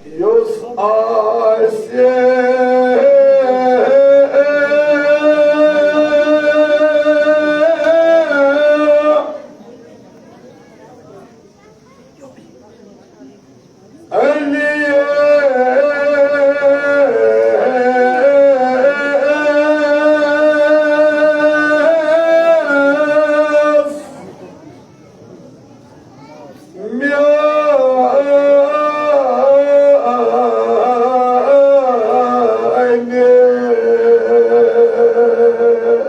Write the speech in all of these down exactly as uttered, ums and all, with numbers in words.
یُس آسہِ علی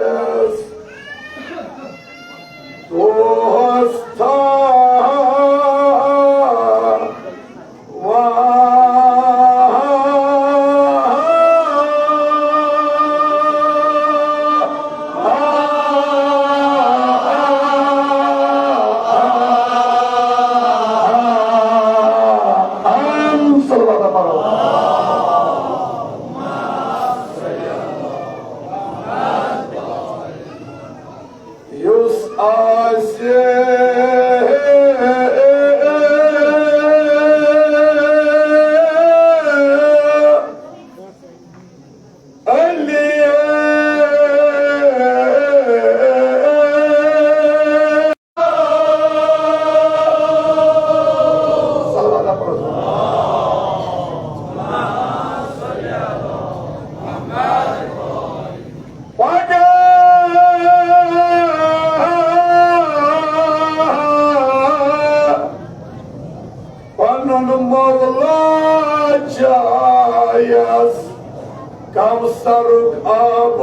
میٲنِس دوستا، واہ، صلوات پرو۔ یُس آسہِ علی۔ پگاہ پنُن مولا چایس کوثرُک آب۔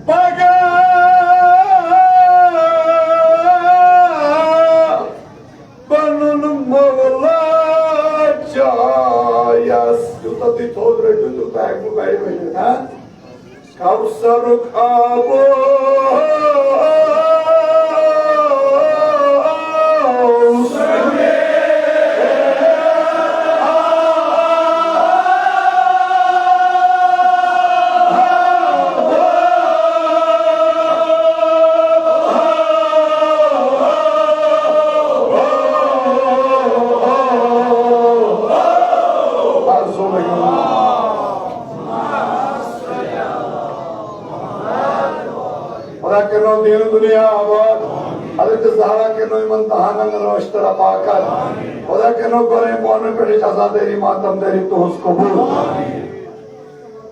پگاہ پنُن مولا چایس۔ یوٗتاہ تُہۍ تھوٚد رٔٹِو، تیوٗتاہ ہٮ۪کہٕ بہٕ گرِ ؤنِتھ، ہا؟ کوثرُک آب۔ خدا کرنو دین دنیا آباد۔ حضرت زہرا کرنو یِمن دہانن رٲچھ تہٕ رفاقت۔ خدا کرنو گۄڈے مونہٕ پٮ۪ٹھٕچ عزادٲری ماتمدٲری تُہٕنٛز قبول۔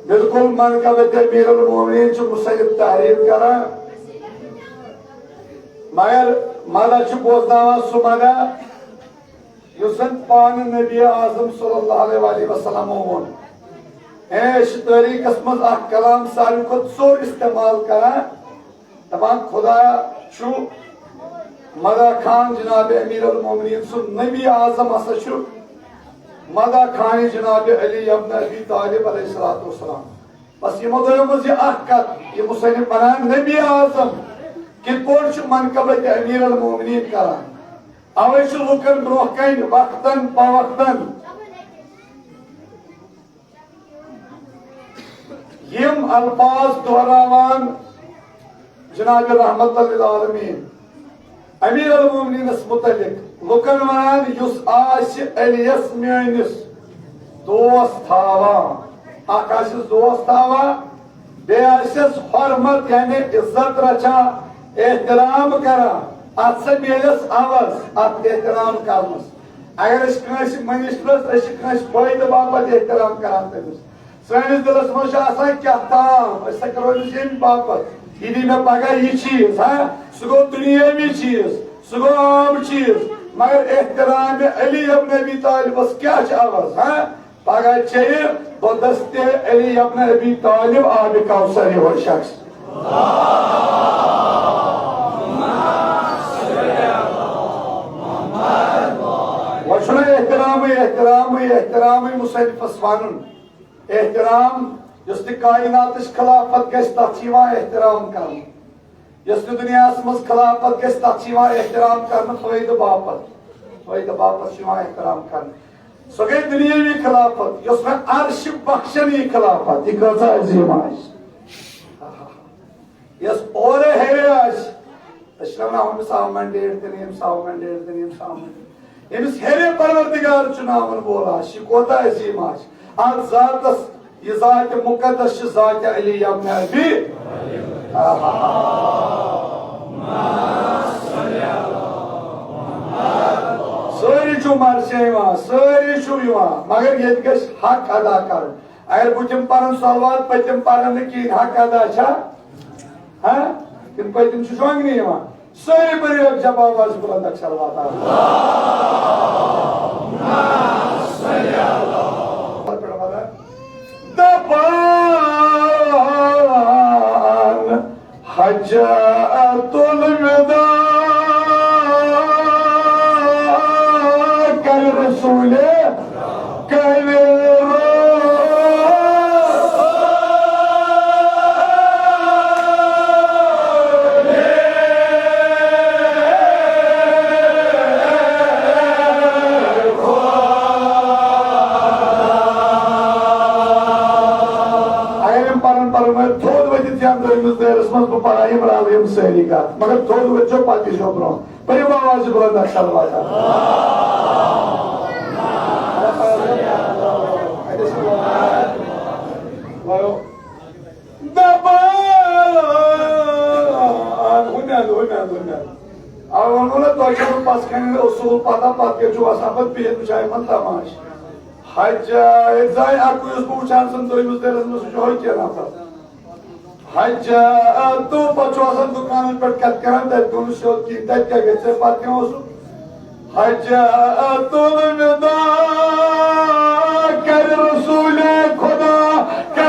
بالکل منقبت امیر المومنین چھُ مصنف تحریر کران، مگر مدد چھُ بوزناوان سُہ مدد یُس زن پانہٕ نبی اعظم صلی اللہ علیہ وآلہ وسلمو ووٚن۔ اے، أسۍ چھِ تٲریٖخس منٛز اکھ کلام ساروی کھۄتہٕ ژوٚر استعمال کران، دپان خدا چھُ مدح خان جناب امیر المومنین سُنٛد، نبی اعظم ہسا چھُ مدح خان جناب علی ابن ابی طالب علیہ الصلوۃ والسلام۔ بس یِمو دۄیو منٛز یہِ اکھ کتھ، یہِ مصنف ونان نبی اعظم کِتھ پٲٹھۍ چھُ منقبت امیر المومنین کران۔ اوے چھُ لوٗکن برونٛہہ کنہِ وقتن فوقتن یِم الفاظ دہراوان جناب رحمت للعالمین امیر المومنینس متعلق، لوٗکن ونان، یُس آسہِ علیس میٲنِس دوست تھاوان، اکھ آسٮ۪س دوست تھاوان، بیٚیہِ آسٮ۪س حرمت یعنی عزت رچھان، احترام کران، اتھ سا میلٮ۪س عوض اتھ احترام کرنس۔ اگر أسۍ کٲنٛسہِ منسٹرس، أسۍ چھِ کٲنٛسہِ فٲیدٕ باپتھ احترام کران تٔمِس۔ سٲنِس دِلس منٛز چھُ آسان کیٛاہ تام، أسۍ ہسا کرو أمِس ییٚمہِ باپتھ، یہِ دی مےٚ پگاہ یہِ چیٖز، ہا، سُہ گوٚو دُنیٲوی چیٖز، سُہ گوٚو عام چیٖز، مگر احترام علی ابن ابی طالبس کیٛاہ چھُ عوض، ہا؟ پگاہ چیٚیہِ بدستِ علی ابن ابی طالب آبِ کوثر یِہوٚے شخص۔ وۄنۍ چھُنہ احترام احترام، احترام مصنفس ونُن۔ احترام، یۄس تہِ کائناتٕچ خلافت گژھِ، تتھ چھِ یِوان احترام کرنہٕ۔ یۄس تہِ دُنیاہس منٛز خلافت گژھِ، تتھ چھِ یِوان احترام کرنہٕ فٲیدٕ باپتھ۔ فٲیدٕ باپتھ چھِ یِوان احترام کرنہٕ۔ سۄ گٔے دُنیاوی خلافت، یۄس مےٚ عرشہِ بخشن یی خلافت۔ یہِ کۭژاہ عظیٖم آسہِ۔ یۄس اورٕ ہیٚرِ آسہِ، أسۍ چھِ وَنان، "ہُمِس آو مینڈیٹ دِنہٕ، ییٚمِس آو مینڈیٹ دِنہٕ، ییٚمِس آو مینڈیٹ۔" ییٚمِس ہیٚرِ پروردگار چُناوَن وول آسہِ، یہِ کوتاہ عظیٖم آسہِ۔ اَتھ ذاتَس، یہِ ذاتِ مُقدس چھِ ذاتِ علی ابن ابی۔ آہا۔ سٲری چھِو مرثیہ یِوان، سٲری چھِو یِوان، مگر ییٚتہِ گژھِ حق ادا کَرُن۔ اگر بہٕ تِم پرن صلوات، پٔتِم پرن نہٕ کِہیٖنۍ، حق ادا چھا؟ ہاں؟ تِم پٔتِم چھِ شۄنٛگنہِ یِوان۔ سٲری پٔرِو یکجا آواز بلند اکھ صلوات۔ دپان حجۃ الوداع کرِ رسول کرِ۔ اگر یِم پرن پرن وٲلۍ تھوٚد ؤتھِتھ یَتھ دوٚیمِس دٲیرَس منٛز، بہٕ پَرٕ ہا یِم رَلہٕ یِم سٲری کَتھ، مگر تھوٚد ؤتھِو پَتہٕ ییٖزیو برٛونٛہہ۔ پٔرِو آواز بُلند اکھ صلوات۔ دَپان، ہُمہِ اَندٕ، ہُمہِ اَندٕ، ہُمہِ اَندٕ۔ اَوٕ ووٚنمو نہ تۄہہِ چھُو پَتہٕ کَنہِ اصوٗل پَتہ، پَتہٕ کیٛاہ چھُو آسان پَتہٕ بِہِتھ وٕچھان یِمَن تماشہٕ۔ حجہ، ییٚتہِ زانہِ اَکُے اوس بہٕ وٕچھان زَن دوٚیمِس دٲیرَس منٛز وٕچھو ہُہ کینٛہہ نفر۔ حجہ، تہٕ پَتہٕ چھُ آسان دُکانَن پٮ۪ٹھ کَتھ کَران، تَتہِ گوٚو نہٕ سیوٚد کِہیٖنۍ، تَتہِ کیٛاہ گژھِ ژےٚ پَتہٕ کینٛہہ اوسُکھ؟ حجۃ الوداع کر رسول خدا کر۔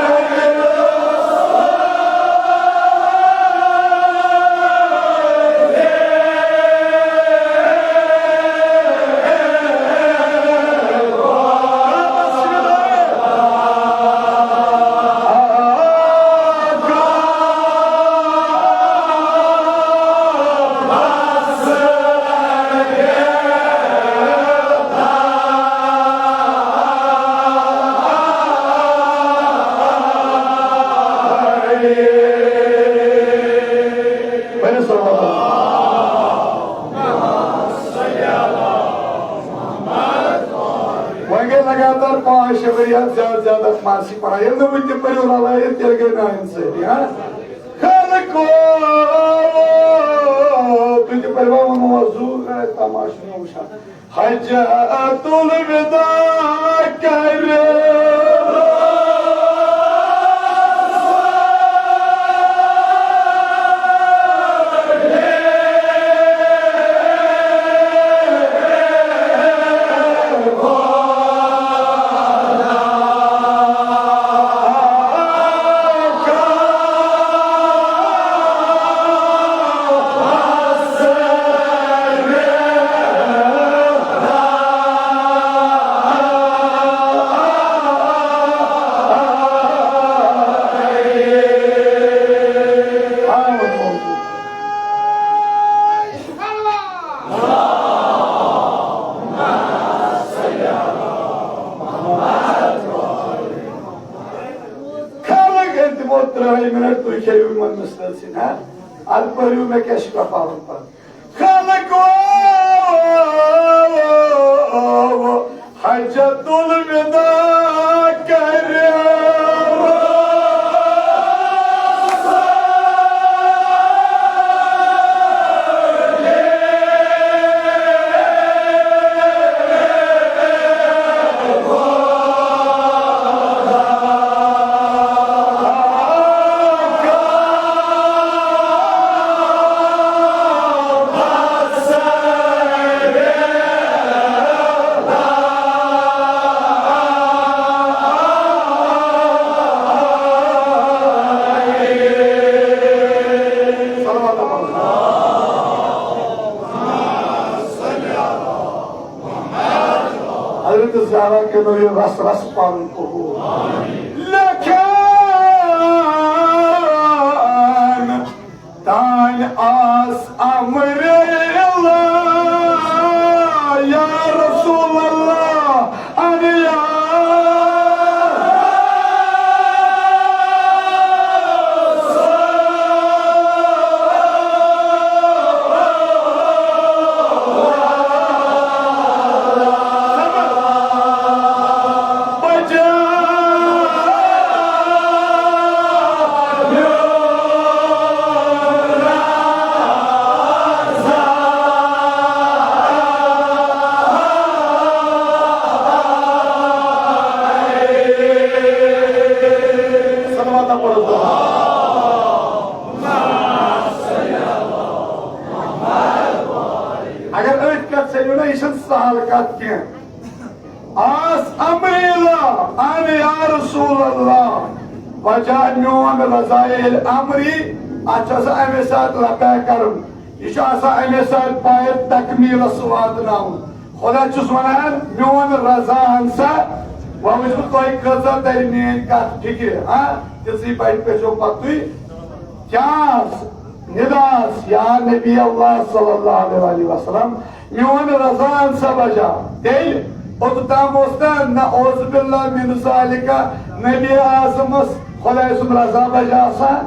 وۄنۍ گٔے لگاتار پانٛژھ شےٚ ؤری اَتھ زیادٕ زیادٕ اَتھ مارسی پَران۔ ییٚلہِ نہٕ وۄنۍ تہِ پٔرِو رَلٲیِتھ، تیٚلہِ گٔے نااِنصٲفی، ہا؟ خلقو، تُہۍ تہِ پٔرِوا ووٚنمو وۄنۍ زوٗ، اے، تماشہٕ چھُنہٕ وٕچھان۔ حجۃ الوداع کر۔ خلق، أمۍ دِمو ترٛہَے مِنٹ، تُہۍ کھیٚیِو یِمَن مِثلَن سۭتۍ، ہا؟ اَدٕ پٔرِو مےٚ کیٛاہ چھِ پَرُن پَتہٕ۔ خلقو، حجۃ الوداع کر۔ تہٕ زیادٕ کٔرِو یہِ رس رس پنُن قبول۔ لیکن تانۍ آس امر اللہ، یا رسول اللہ، اَنہِ یا صلوات پرو۔ اگر أتھۍ کتھ سۭتۍ ونو، یہِ چھنہٕ سہل کتھ کینٛہہ۔ آس امر اللہ، اَنہِ یا رسول اللہ، وجہ میون رضا ییٚلہِ امری، اتھ چھُ آسان امی ساتہٕ لبیک کرُن۔ یہِ چھُ آسان امی ساتہٕ پایہِ تکمیلس واتناوُن۔ خدا چھُس ونان، میون رضا ان سا، وۄنۍ وٕچھ بہٕ تۄہہِ کۭژاہ ترِ میٲنۍ کتھ فکرِ، ہاں، تِژٕے بجہِ پٔرۍزیو پتہٕ تُہۍ۔ کیٛاہ آس؟ نداس، یا نبی اللہ صلی اللہ علیہ وسلم، میون رضا ان سا بجا۔ تیٚلہِ اوٚتام اوس نہ، نعوذ باللہ من ذالک، نبی اعظمس خداے سُنٛد رضا بجا آسان؟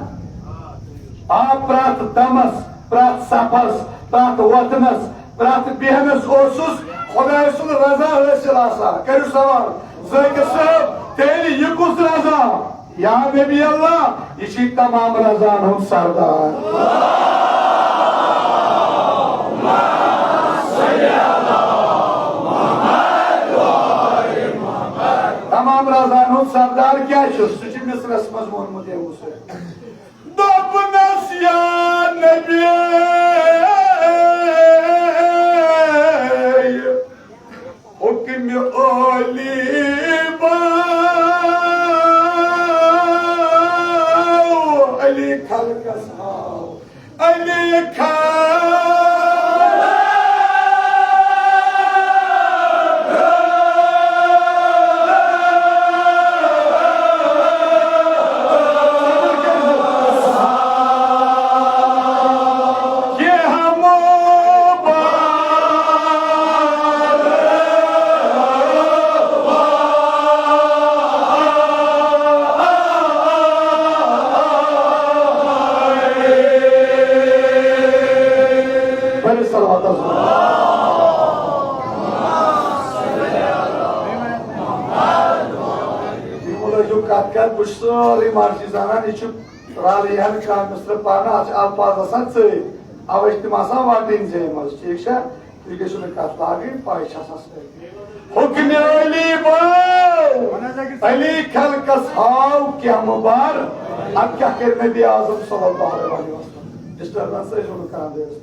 آ، پرٛٮ۪تھ دمس، پرٛٮ۪تھ صفس، پرٛٮ۪تھ وۄتھنس، پرٛٮ۪تھ بیہنس اوسُس خداے سُنٛد رضا حٲصِل آسان۔ کٔرِو سوال، ذٲکر صٲب، تیٚلہِ یہِ کُس رضا؟ یا نبی اللہ، یہِ چھِ تمام رضاہن ہُنٛد سردار۔ تمام رضاہن ہُنٛد سردار کیٛاہ چھُ؟ سُہ چھُ مصرس منٛز ووٚنمُت أمۍ سۭتۍ۔ دوٚپنَس، یا نبی، حُکمِ عٲلی باو، علی خلقس ہاو، علی خلقس۔ پٔرِو صلوات حضور۔ یِمو لٲگِو کتھ کرِ، بہٕ چھُس سٲرٕے مرضی زانان، یہِ چھُ رلہٕ ہن کانٛہہ مصرٕ پرنہٕ، اتھ چھِ الفاظ آسان ژٔرۍ، اوے چھِ تِم آسان وٹٕنۍ زیمٕژ، ٹھیٖک چھا؟ تُہۍ گٔژھِو نہٕ کتھ لاگٕنۍ، پاے چھِ آسان سٲرٕے۔ حُکمِ علی باو، علی خلقس ہاو کینٛہہ مُبار، اتھ کیٛاہ کرِ نبی اعظم صلی اللہ علیہ وسلم؟ ڈسٹربنس ٲسۍ ووٚنمُت کران بیٚیِس۔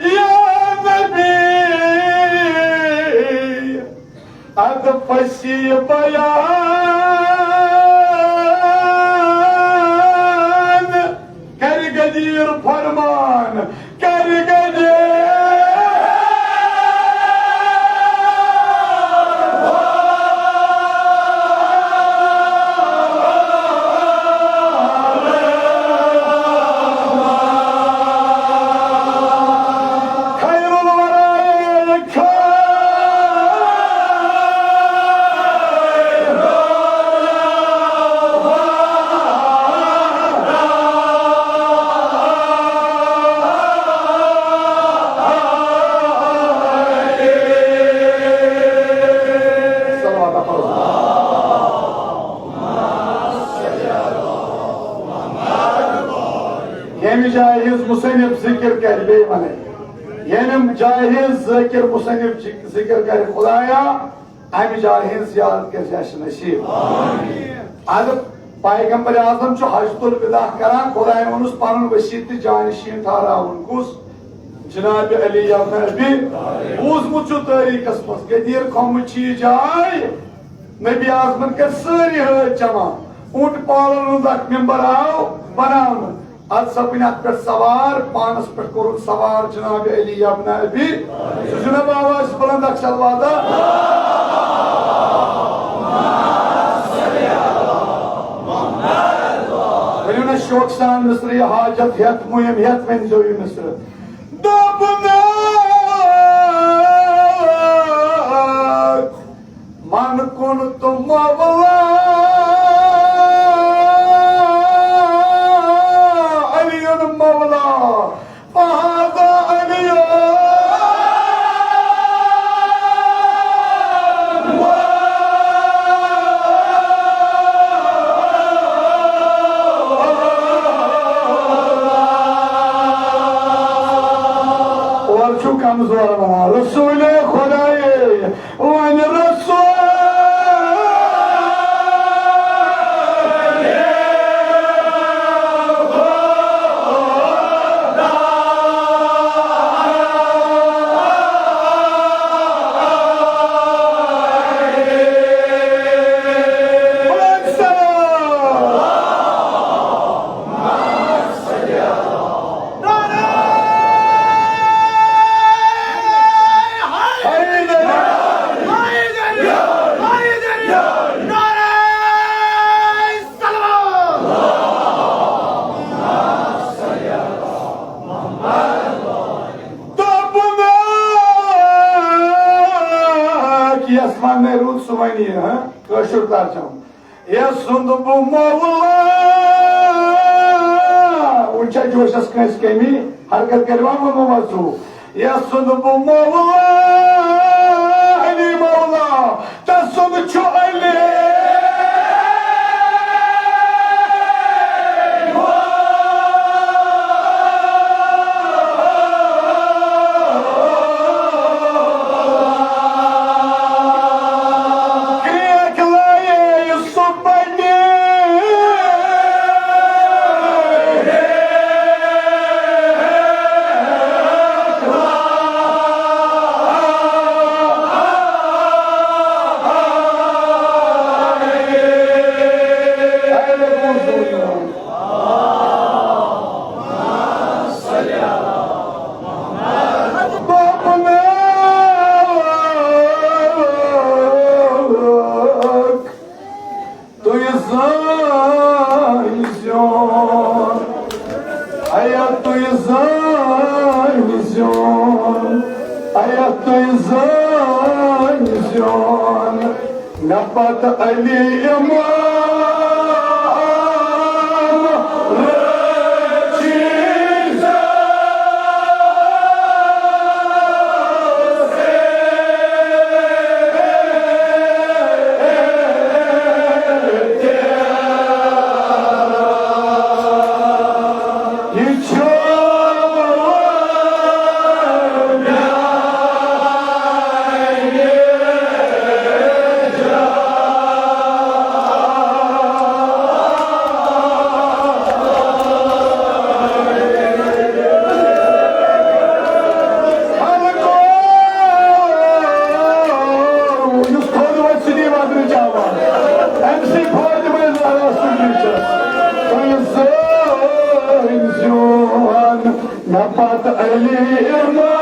یا نبی، ادٕ پسی بیان کرِ غدیر فرمان، کرِ غدیر۔ خیر الورا۔ ییٚمہِ جایہِ ہٕنٛز مُصنِف ذِکِر کَرِ، بیٚیہِ وَنَے، ییٚمہِ جایہِ ہٕنٛز ذٲکِر مُصنِف ذِکِر کَرِ، خدایا، اَمہِ جایہِ ہٕنٛز زیارت گژھِ اَسہِ نصیٖب۔ اَدٕ پیغمبر اعظم چھُ حجۃ الوداع کران، خدایَن ووٚنُس پَنُن وسیٖلہٕ تہٕ جانشیٖن ٹھہراوُن۔ کُس؟ جناب علی ابن ابی۔ بوٗزمُت چھُ تٲریٖخَس منٛز، غدیر خۄمہٕ چھِ یہِ جاے۔ نبی اعظمن کٔرۍ سٲری حٲج جمع، اوٗنٹ پالن ہُنٛد اکھ ممبر آو بناونہٕ۔ اتھ سپٕنۍ اتھ پٮ۪ٹھ سوار، پانس پٮ۪ٹھ کوٚرُن سوار جناب علی ابن ابی۔ سُہ چھُنہ باوا اَسہِ بلند اکھ صلواتہ؟ نۄقصان مصرعہِ حاجت ہٮ۪تھ، مُہِم ہٮ۪تھ ؤنۍزیو یہِ مصرعہٕ۔ دوٚپُن، من کنت مولا، علی مولا، فهذا علی۔ اور چھُ کمزور ونان، رسول خدایے، وۄنۍ رسول۔ دوٚپُن، یَس وَننَے روٗد سُہ وَنہِ یہِ، ہہ؟ کٲشُر ترجمہٕ۔ یَس سُنٛد بہٕ مولا۔ وٕنہِ چھا جوشَس کٲنٛسہِ کٔمی؟ حرکت کٔرِو وۄنۍ، وۄنۍ وَسو۔ یَس سُنٛد بہٕ مولا، علی مولا، تَس سُنٛد چھُ علی۔ کرٛیکھ لایے یُس سُہ بنہِ۔ تُہۍ زٲنۍ زیُن، ایا تُہۍ زٲنۍ زیُن، ایا تُہۍ زٲنۍ زیُن، مےٚ پتہٕ علی امام رٔچھِنۍ۔ یُس تھوٚد وَسہِ سُہ دی وَدرِ چاوان۔ أمۍ سٕے فاطمہ زہرا سُنٛد چھُ۔ تُہۍ زٲنۍ زیُن مےٚ پتہٕ علی امام۔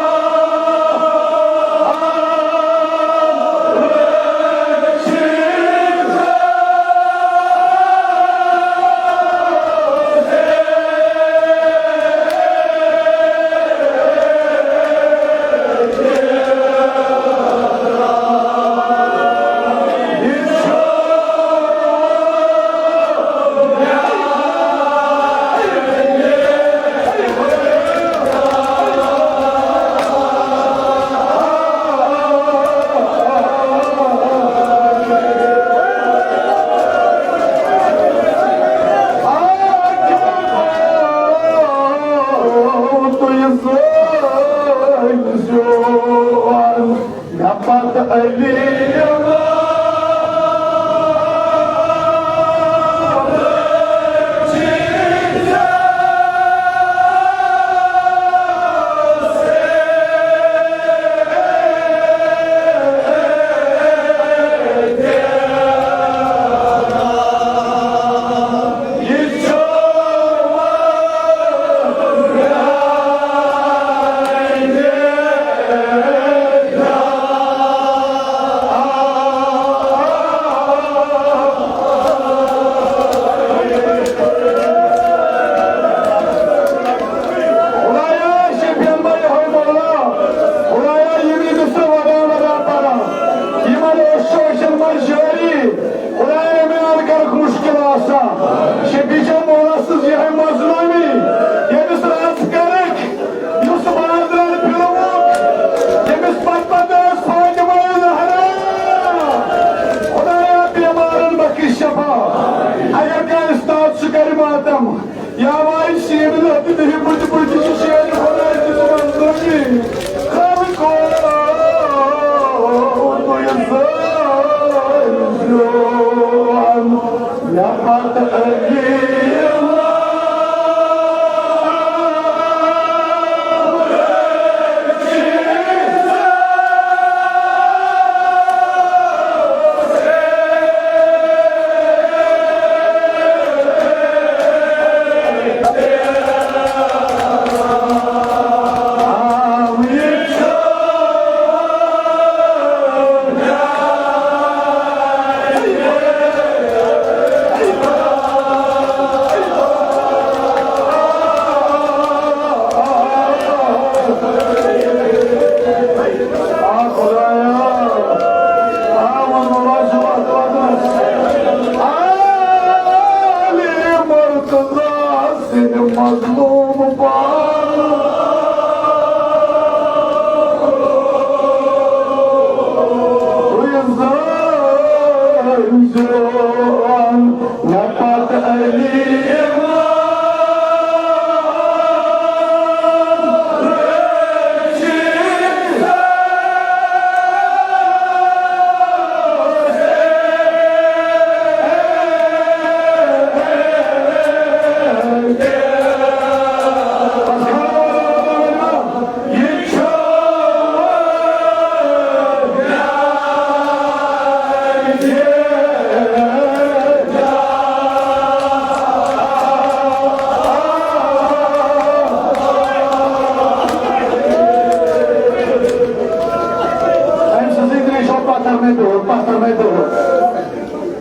أمۍ سٕنٛزٕے ترٛیشو پتھر مےٚ دوٚر، پتھر مےٚ دوٚر۔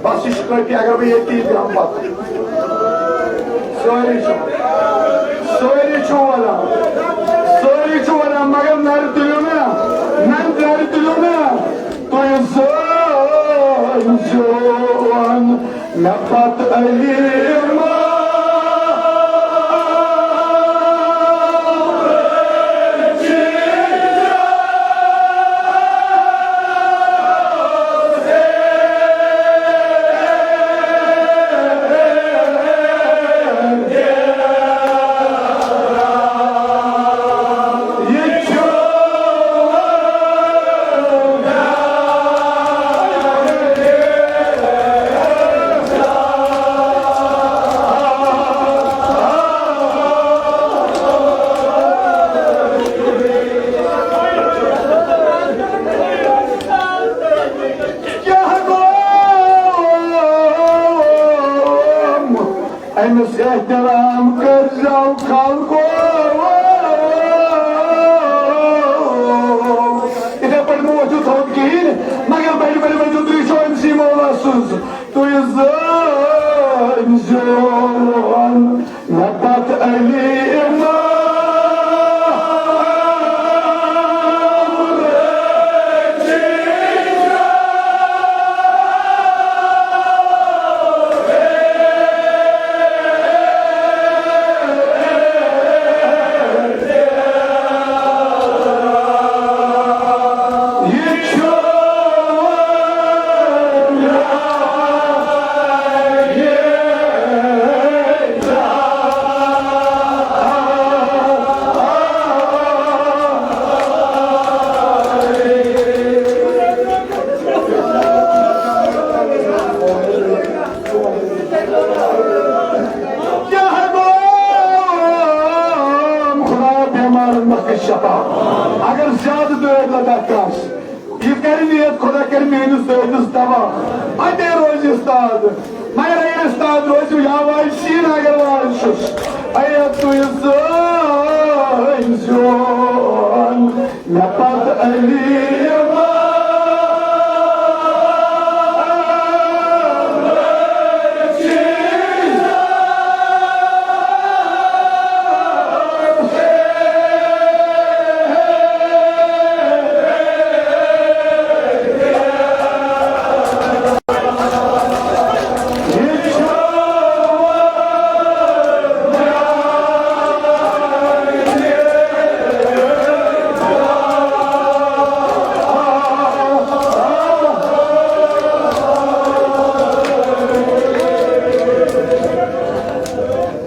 بس، یہِ چھُ کٲفی، اگر بہٕ ییٚتی بیٚہمہٕ پتہٕ۔ سٲری چھِ، سٲری چھِ وَنان، سٲری چھِ وَنان، مگر نَرِ تُلِو نا، نَرِ، نَرِ تُلِو نا، تُہۍ زٲنۍ زیون۔ مےٚ پتہٕ علی امام۔ کیٛاہ گوٚو؟ أمِس احترام کٔرۍزیو خلقو۔ یِتھَے پٲٹھۍ مہٕ ؤتھِو تھوٚد کِہیٖنۍ، مگر بَڑِ بَڑِ ؤتھِو تُہۍ چھِو أمۍ سٕے مولا سٕنٛز۔ تُہۍ زٲنۍ زیون مےٚ پتہٕ علی امام۔ کیٛاہ گوٚو؟ خدایا، بٮ۪مارَن بخش شفا۔ اگر زیادٕ دٲدۍ لگان کٲنٛسہِ، یہِ کرِ نیت، خدا کرِ میٲنِس دٲدِس دوا۔ اتے روزِ استاد۔ مگر اگر استاد روزِ، یا واجہِ سیٖن اگر واجہِ چھُس۔ اے تُہۍ زٲنۍ زیون۔ مےٚ پتہٕ علی امام۔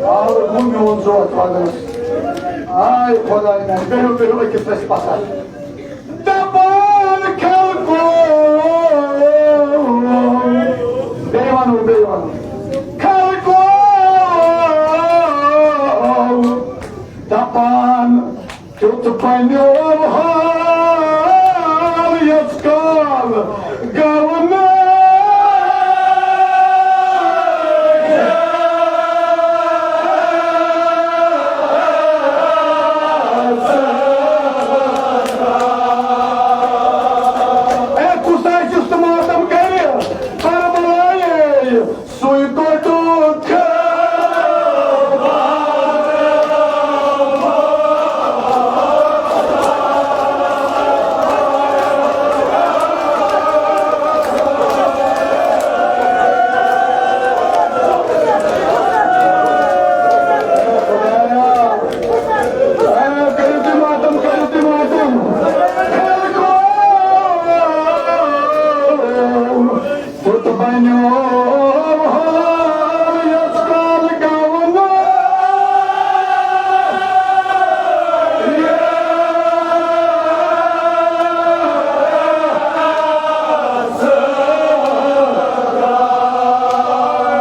آو گوٚو میون ذوق پگنَس۔ آے خۄداے میٛانہِ، بِہِو، بِہِو أکِس اَسہِ پَتھر۔ دَپان خلقو۔ بیٚیہِ وَنو، بیٚیہِ وَنو۔ خلقو۔ دَپان تیُتھ بنیو حال یژھ کال گوٚو نہٕ۔ اے، کُس آسہِ یُس تہٕ ماتم کرِ کربلایے؟ سُے کوٚٹُکھ۔ یَس کال گاوُن۔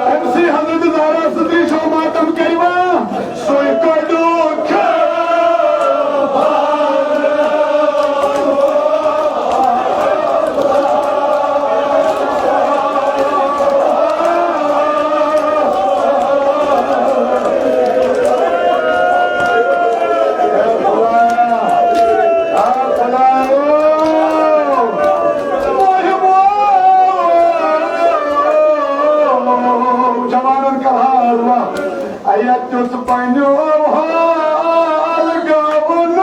أمۍ سٕے حضرت زہرا صدیق چھو ماتم کٔرِوا، سُے کٔڑِو۔ جوانن کر حال وا، ایا تیُتھ بنیو حال گاوُن۔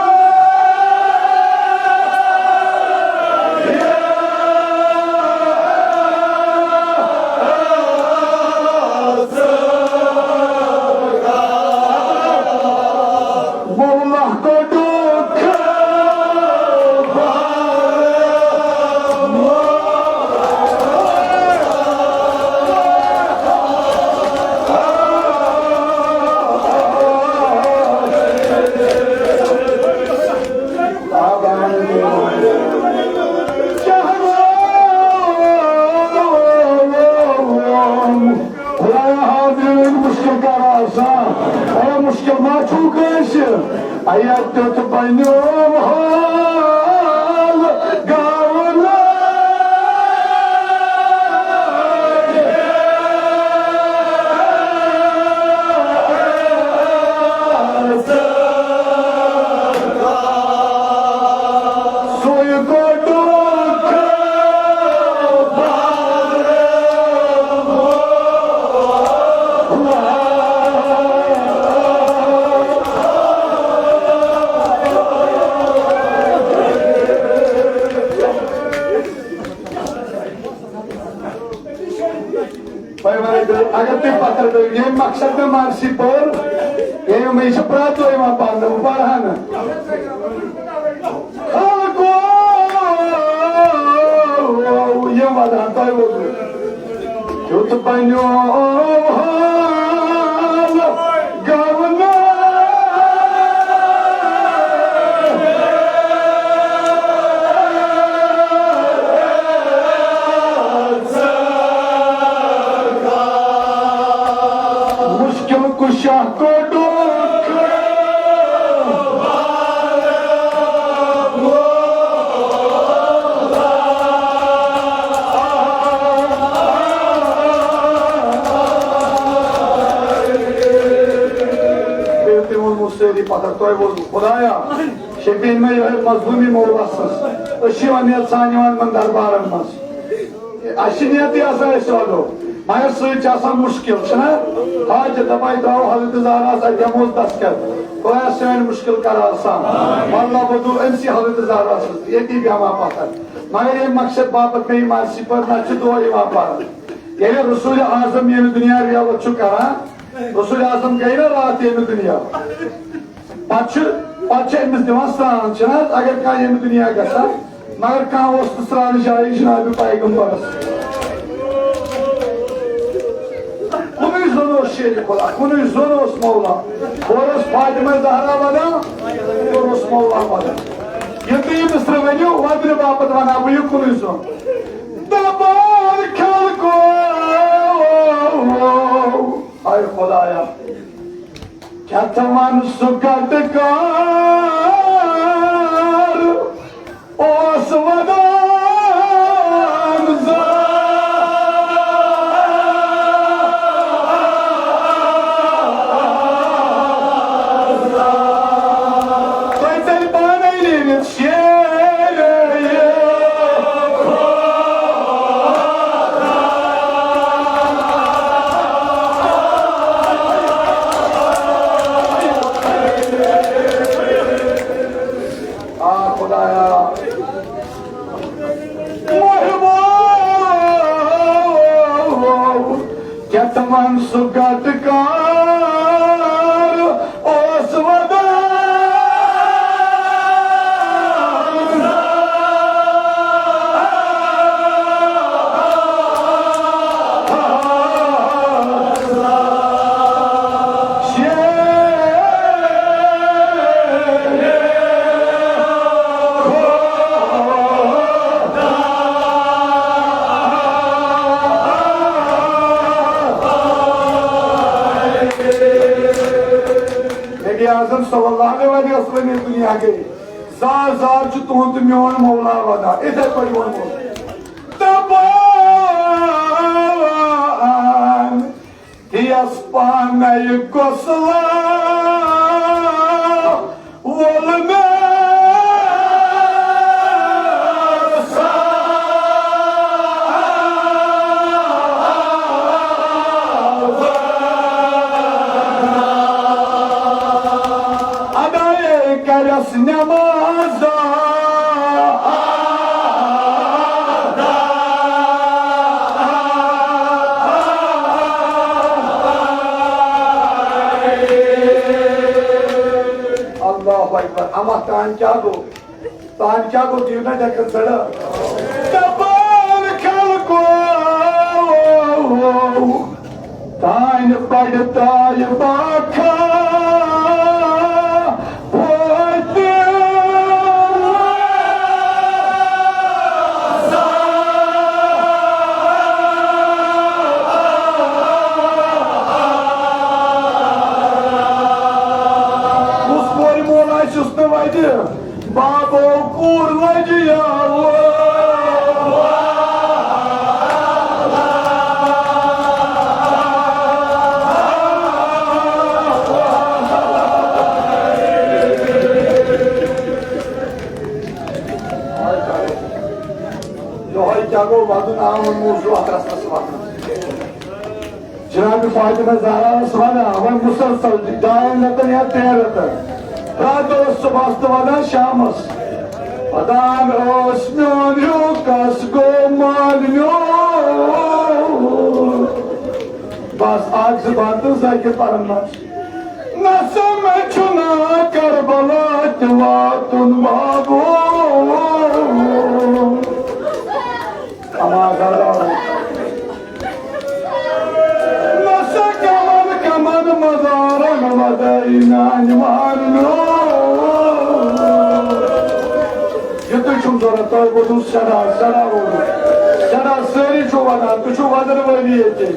مولا کوٚڈُکھ۔ خدایا، حاضرین مشکل کر آسان۔ اے مشکل ما چھُو کٲنٛسہِ؟ ایا تیُتھ بنیو حال گاوُن۔ سُے گۄڈُک اگر تُہۍ پتھر ترٛٲوِو، ییٚمہِ مقصد مےٚ مرثی پٔر، ییٚمہِ، یہِ چھِ پرٛٮ۪تھ دۄہ یِوان پرنہٕ، بہٕ پرٕ ہا نہٕ۔ خلقو، یِم وَدان تۄہہِ ووتوٕ۔ کیُتھ بنیو حال گاوُن۔ مشکل کشا کوٚڈُکھ۔ بیٚیہِ تہِ ووٚنمُت سٲری پتھر، تۄہہِ ووٚنوٕ خدایا، شفیع مےٚ یِہوٚے مظلوٗمی مولا سٕنٛز۔ أسۍ چھِ یِوان یَژھان یِوان یِمن دربارن منٛز۔ اَسہِ چھِ نیتٕے آسان، أسۍ وَدو، مگر سۭتۍ چھِ آسان مُشکِل، چھُنہ؟ حاجت دَپان، یہِ ترٛاوو حضرت زہراہَس اَتہِ، دِموس دستخط۔ خۄدایا، سٲنۍ مُشکِل کر آسان۔ واللہ، بہٕ دُعا أمۍ سٕے حضرت زہراہَس سۭتۍ، ییٚتی بیٚہمہٕ ہا پَتھر۔ مگر ییٚمہِ مقصد باپتھ مےٚ یہِ مرثی پٔر، نہ چھِ دۄہ یِوان پَرنہٕ۔ ییٚلہِ رسول اعظم ییٚمہِ دُنیا رِیاضت چھُ کران، رسول اعظم گٔے نہ راتھ ییٚمہِ دُنیا۔ پتہٕ چھُ، پتہٕ چھُ أمِس دِوان سرٛان، چھُنہٕ حظ؟ اگر کانٛہہ ییٚمہِ دُنیا گژھان، مگر کانٛہہ اوس نہٕ سرٛانہٕ جایہِ جناب پیغمبرس۔ کُنُے زوٚن اوس شیرِ خدا، کُنُے زوٚن اوس مولا۔ ہورٕ ٲس فاطمہ زہرا ودان، یورٕ اوس مولا ودان۔ ییٚلہِ تُہۍ یہِ مصرٕ ؤنِو، وۄدنہِ باپتھ ونہٕ ہا بہٕ یہِ کُنُے زوٚن۔ دپان خلقو، آے خدایا، کیٛاہ ژٕ وَن سُہ گَٹہٕ کار اوس وَدان زان۔ تۄہہِ تیٚلہِ پانَے لیٖنِتھ شیرے۔ آ خدایا، محبوب، کیٛاہ ژٕ وَن سُہ گَٹہٕ کار اوس وَدان۔ اعظم صلی اللہ علیہ وسلم ییٚلہِ دُنیا گٔے، زار زار چھُ تُہُنٛد تہٕ میون مولا ودان۔ یِتھے پٲٹھۍ ووٚنمُت۔ دَپان تہِ یَس پانے غسلہ وول مےٚ۔ ادائے کرس نماز۔ اللہ اکبر۔ اما تان کیا گو؟ تان کیا گو؟ دیو نا ڈکن سڑا۔ دپان خلقو، تانۍ بڑِ تالہِ باکھا ہوتہِ۔ کُس کورِ مول آسہِ یُس نہٕ وَدِ؟ بابو کوٗر لجہِ یاوٕ۔ یہوے کیٛاہ گوٚو ودُن آو وۄنۍ موضوع اَتھ رَژھَس وَنُن۔ جناب فاطمہ زہرا ٲس ونان، وۄنۍ مسلسل ڈاین رٮ۪تن یا ترٛٮ۪ن رٮ۪تن، پرٛٮ۪تھ دۄہ اوس صُبحس تہٕ ونان شامس۔ ودان اوس، میون ہیوٗ کس گوٚو مال میون؟ بس اکھ زٕ بند تہٕ زکہِ پرن منٛز۔ نسا مےٚ چھُنہ کربلا تہِ واتُن بابو۔ اما زہرا۔ نسا کمن کمن مزارن ودٲے میانہِ ماننو۔ یہِ تُہۍ چھُم ضروٗرت، تۄہہِ ووٚنوُ سٮ۪ٹھاہ، سٮ۪ٹھاہ ووٚنوُ۔ سٮ۪ٹھاہ سٲری چھِو ودان، تُہۍ چھِو ودن وٲلی ییٚتہِ۔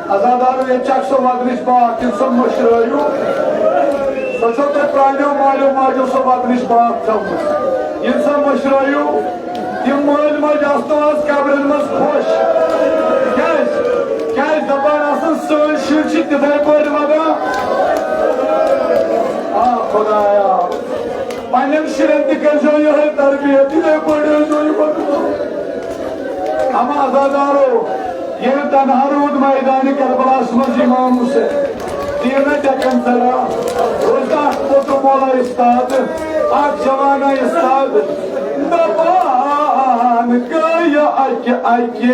عزادارو، ییٚتہِ چھِ اکھ سۄ ودنٕچ باکھ، یِم سۄ مٔشرٲیِو۔ سۄ چھو تۄہہِ پرٛانیو مالیو ماجیو سۄ ودنٕچ باکھ تھٲومٕژ۔ یِم سۄ مٔشرٲیِو۔ تِم مٲلۍ ماجہِ آسنو آز قبرن منٛز خۄش۔ کیٛازِ؟ کیٛازِ دپان آسن، سٲنۍ شُرۍ چھِ تِتھے پٲٹھۍ ودان۔ آ خدایا، پننٮ۪ن شُرٮ۪ن تہِ کٔرۍزیو یِہوٚے تربیت، یِتھے پٲٹھۍ ٲسۍزیو یِمن۔ اما عزادارو، ییٚلہِ تنہا روٗد میدانِ کربلاہس منٛز امام حسین، دیٖنہ ڈٮ۪کن ژرا، روزِ اکھ پوٚتُر مولا استاد، اکھ جوانا استاد، دپان گٔیہِ اکہِ اکہِ۔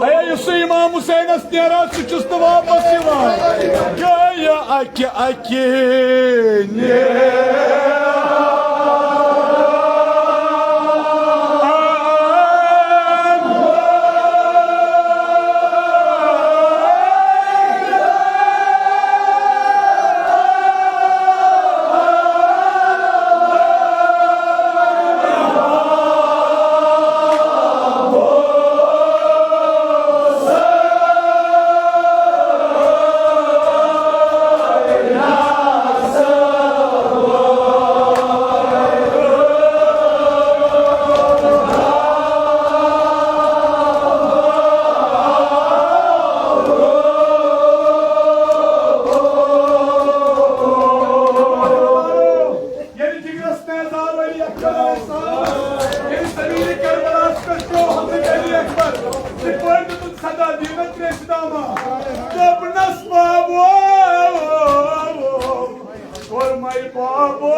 اے، یُس سُہ امام حسینس نیران، سُہ چھُس نہٕ واپس یِوان۔ گٔیہِ اکہِ اکہِ نیران۔ ییٚلہِ زمینِ کربلاہس پٮ۪ٹھ پیوٚو حضرت علی اکبر، یِتھ پٲٹھۍ دیُتُن صدا دیٖنس تریشہِ دامہ۔ دوٚپنس، بابو، کوٚرمَے بابو۔